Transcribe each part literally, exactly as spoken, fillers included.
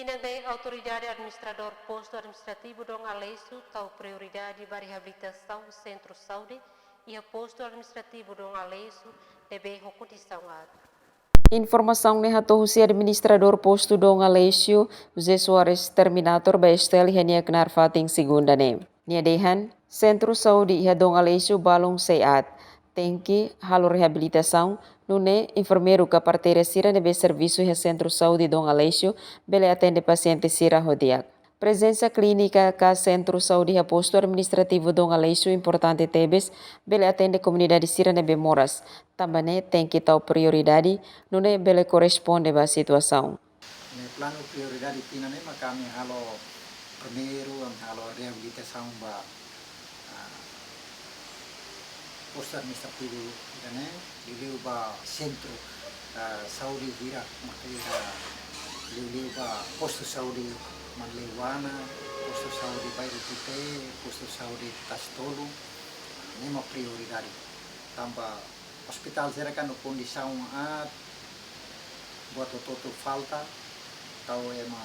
Ne'ebé Autoridade Administradór Postu Administrativu Dom Aleixo tau prioridade ba reabilitasaun Sentru Saúde iha Postu Administrativu Dom Aleixo ne'ebé ho kondisaun aat. Informasaun ne'e hato'o husi Administradór Postu Dom Aleixo, José Soares Terminator, ba STL iha nia knaar fatin Segunda ne'e. Nia dehan, Sentru Saúde iha Dom Aleixo balun sei aat, tenke halo reabilitasaun, nune'e enfermeiru ka parteira sira ne'ebé servisu iha Sentru Saúde Dom Aleixo bele atende pasiente sira ho di'ak. Prezensa klínika ka Sentru Saúde iha Postu Administrativu Dom Aleixo importante tebes, bele atende komunidade sira ne'ebé moras. Tanba ne'e tenke tau prioridade, nune'e bele korresponde ba situasaun. Ne'e planu prioridade tinan ne'e maka ami halo primeiru, ami halo reabilitasaun ba, ah, Postu Administrativu ida-ne'e, liuliu ba sentru, ah, saúde hirak, maka ida liuliu ba Postu Saúde Manleuana, Postu Saúde Bairru Tite, Postu Saúde Tasi Tolu, ne'e mak prioridade. Tanba ospitál sira kan kondisaun aat, buat hotu-hotu falta, tau ema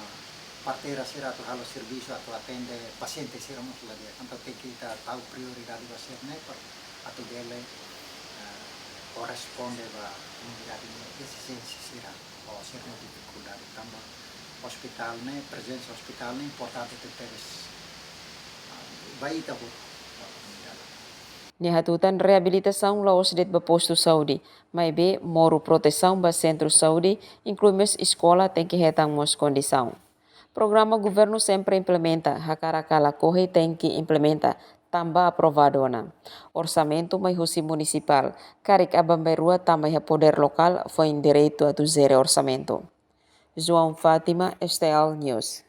parteira sira atu halo servisu, atu atende pasiente sira mós la di'ak. Entaun tenke ita tau prioridade ba sira-ne'e para atu bele, eh, korresponde ba komunidade nia ezijénsia sira, ou sira-nia difikuldade. Tanba ospitál ne'e, prezensa ospitál ne'e importante tebes, ah, ba ita hotu, ba komunidade. Nia hatutan reabilitasaun la'ós de'it ba postu saúde, maibé moru protesaun ba sentru saúde, inklui mós eskola tenke hetan mós kondisaun. Programa governu sempre implementa, hakarak ka lakohi tenke implementa, tanba aprovadu ona. Orsamentu mai husi munisipál, karik aban-bainrua tama iha podér lokál, foin direitu atu jere orsamentu. João Fátima, STL News.